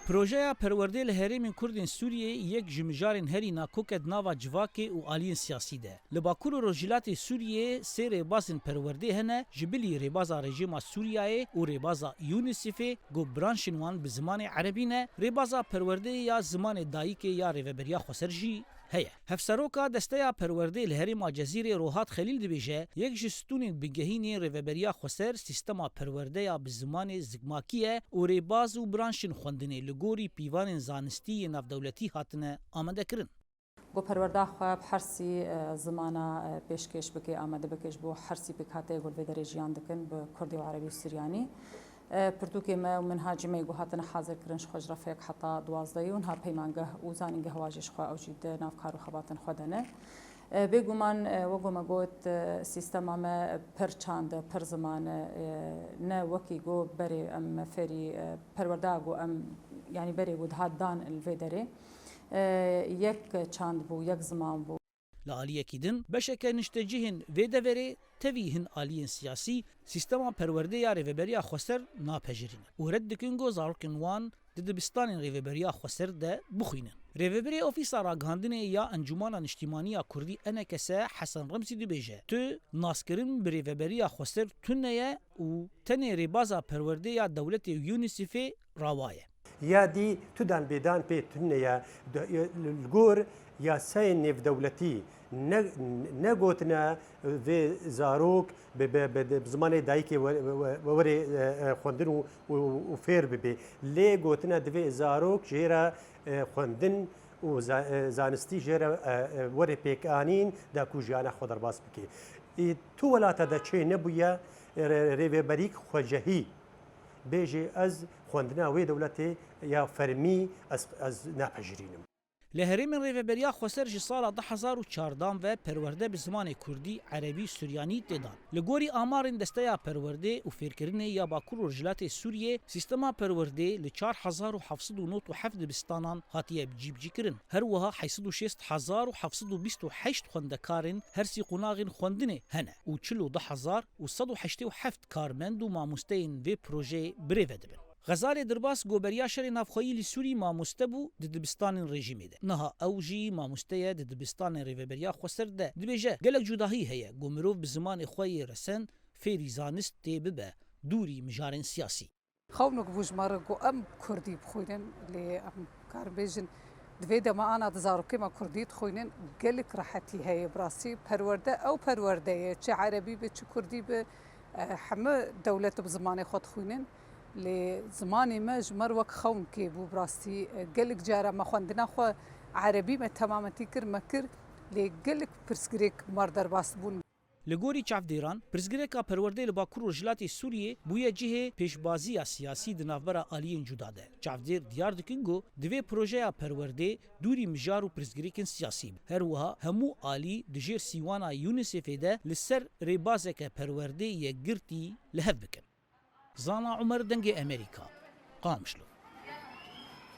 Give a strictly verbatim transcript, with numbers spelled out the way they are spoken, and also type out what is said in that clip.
Projeya perwerdê li herêmên Kurdên Sûriyê yek ji mijarên herî nakok e di nava civakê û aliyên siyasî de. Li Bakur û Rojhilatê Sûriyê sê rêbazên perwerdê hene, ji bilî rêbaza rejîma Sûriyayê û rêbaza UNICEF'ê ku branşên wan bi zimanê erebî ne, rêbaza perwerdeyê ya zimanê dayikê ya Rêveberiya Xweser jî heye. Hevseroka Desteya Perwerdê li herêma Cezîrê Rohat Xelîl dibêje, yek ji stûnên bingehîn yên Rêveberiya Xweser sîstema perwerdeya bi zimanê zikmakî ye û rêbaz û branşên xwendinê li gorî pîvanên zanistî yê navdewletî hatine amadekirin. Ku perwerda xwe bi hersî, e, zimana, e, pêşkêş bike, amade bike ji bo hersî pêkhateyê ku li vê derê jiyan dikin, bi kurdî û erebî û siryanî. E, pirtûkê me û minhacê me yê ku hatine hazirkirin ji xwe ji refek heta duwazdehê û niha peymangeh û zanîngeh wa jî ji xwe ew jî di nav kar û xebatên xwe de ne. E, bêguman, e, wek ku me got, e, sîstema me pir çand e, pir ziman e, e, ne wekî ku berê em fêrî, e, perwerda ku em, yanî berê ku dihat dan li vê derê, e, yek çand bû, yek ziman bû. Li aliyekî din, beşeke niştecihên vê deverê tevî hin aliyên siyasî sîstema perwerdê ya Rêveberiya Xweser napejirînin û red dikin ku zarokên wan di dibistanên Rêveberiya Xweser de bixwînin. Rêvebirê Ofîsa Ragihandinê ya Encûmana Niştîmaniya Kurdî, E N K S, Hesen Remzî dibêje, tu naskirin bi Rêveberiya Xweser tune ye û tenê rêbaza perwerdê ya dewletê û UNICEF'ê rawa ye. Ya dî tu dan bêdan pê tune ye. De-, li gor yasayên nêvdewletî ne, negotine vê zarok bi, bi, bi, bi zimanê dayikê we-, we-, we-, werê, e, e, xwendin û, û, û fêr bibe. Lê gotine divê zarok jê re, e, xwendin û za-, e, zanistî jê re, e, e, were pêkanîn da ku jiyana xwe derbas bike. Ê, tu welata de çê nebûye, e, rê-, rêveberîk xwecehî bêjê ez xwendina wê dewletê ya fermî ez, ez napejirînim. Li herêmên Rêveberiya Xweser ji sala du hezar û çardan ve perwerde bi zimanê kurdî, erebî, suryanî tê dan. Li gorî amarên Desteya Perwerdê û Fêrkirinê ya Bakur û Rojhilatê Sûriyê, sîstema perwerdê li çar hezar û heft sed û nod û heft dibistanan hatiye cîbicîkirin. Her wiha heyt sed û şêst hezar û heft sed û bîst û heşt xwendekarên her sî qonaxên xwendinê hene û çil û du hezar û sed û heştê û heft karmend û mamosteyên vê projeyê birêve dibin. Xezalê Dirbas ku beriya şerê navxweyî li Sûrî mamoste bû di dibistanên rejîmê de. Niha ew jî mamoste ye di dibistanên Rêveberiya Xweser de. Dibêje, gelek cudahî heye ku mirov bi zimanê xwe yê resen fêrî zanistê bibe, dûrî mijarên siyasî. Xewnik bû ji me re ku em kurdî bixwînin, lê em karin bêjin, di vê dema ana di zarokê me kurdî dixwînin, gelek rehetî heye bi rastî. Perwerde, ew perwerde ye, çi erebî be, çi kurdî be, e, hemû dewlet bi zimanê xwe dixwînin. Lê zimanê me ji me re wek xewnikê bû bi rastî. E, gelek cara me xwendina xwe erebî me temametî kir, me kir, lê gelek pirsgirêk me re derbas bûn. Li gorî çavdêran, pirsgirêka perwerdeyê li Bakur Rojhilatê Sûriyê bûye cihê pêşbaziya siyasî di navbera aliyên cuda de. Çavdêr diyar dikin ku divê projeya perwerdê dûrî mijar û pirsgirêkên siyasî be. Her wiha hemû alî di jêr sîwana UNICEF'ê de li ser rêbazeke perwerdê yekgirtî li hev bikin. Zana Umer, Dengê Emerîka, Qamişlo.